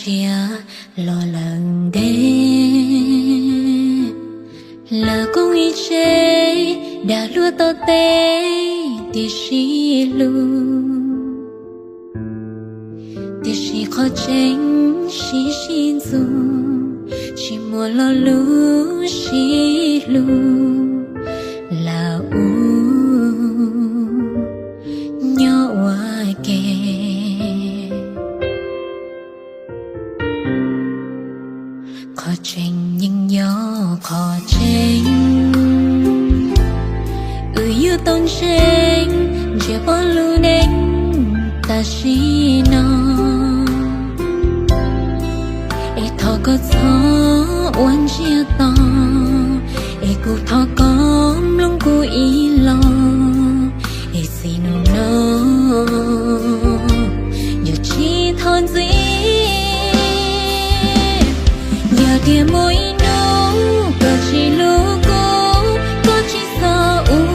ntsia los lawm ntev. Lawv koom ib tse, dag luag tom teb tiam sis hlub, tiam sis qhov tseeb sib sib ntxub, tsis muaj lo lus sib hlub. Lawv ua nyob ua ke, qhov tseeb yeej yog qhov tseeb. Wb yuav tau ntseeg, ntsiab pom lub neej tam sim no. Es thov koj txhob ua ntsiag to, es kuv thov koj mloog kuv ib los. Es txij hnub no, yuav tsis thov ntxiv. Yog tias muaj ib hnub koj tsis hlub kuv, koj tsis txhob ua.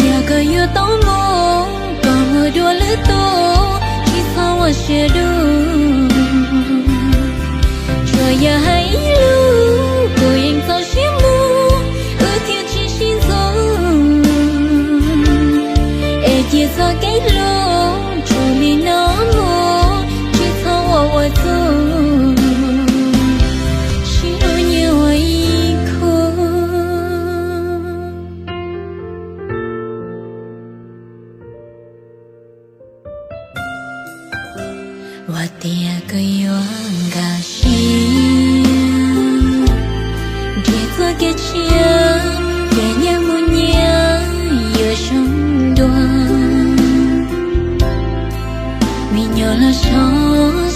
Yog koj yuav tau mus, koj mus dua lwm tus, tsis txhob ua siab dub. Tsuas yog hais ib lus, kuv yeej txaus siab mus, wb thiaj tsis sib ntxub. Es cia txoj kev hlub tshua li no mus, tsis txhob ua ua txuj, sib hlub nyias ua ib khub. Ua tias koj yuav nkag siab, nrhiav txoj kev tshiab, ces nyias mus nyias yuav zoo dua. Me nyuam los so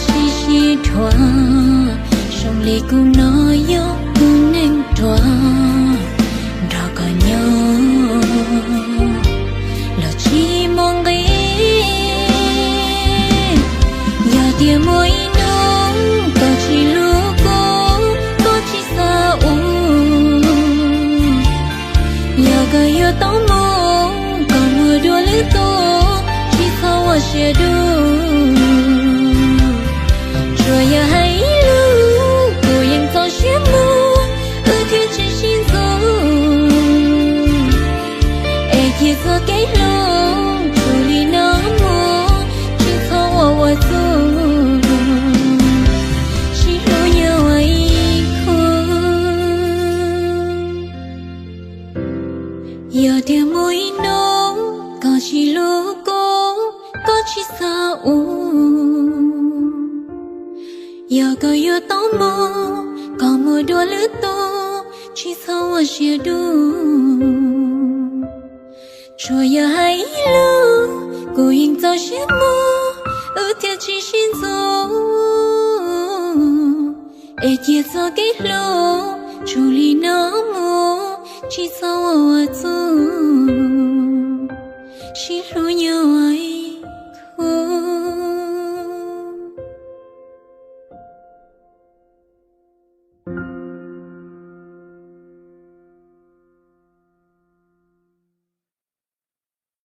sib sib dhuav, zoo li kuv no yog kuv neeg ruam, nrog koj nyob los tsis muaj nqis. Yog tias muaj ib hnub koj tsis hlub kuv, koj tsis txhob ua. Yog koj yuav tau mus, koj mus dua lwm tus, tsis txhob ua siab dub. Tsuas yog hais ib lus, kuv yeej txaus siab mus, wb thiaj tsis sib ntxub. Es cia txoj kev hlub tshua li no mus, tsis txhob ua ua txuj, sib hlub nyias ua ib khub. Yog tias muaj ib hnub koj tsis hlub kuv, koj tsis txhob ua. Yog koj yuav tau mus, koj mus dua lwm tus, tsis txhob ua siab dub. Tsuas yog hais ib lus, kuv yeej txaus siab mus, wb thiaj tsis sib ntxub. Es cia txoj kev hlub tshua li no mus, tsis txhob ua ua txuj, sib hlub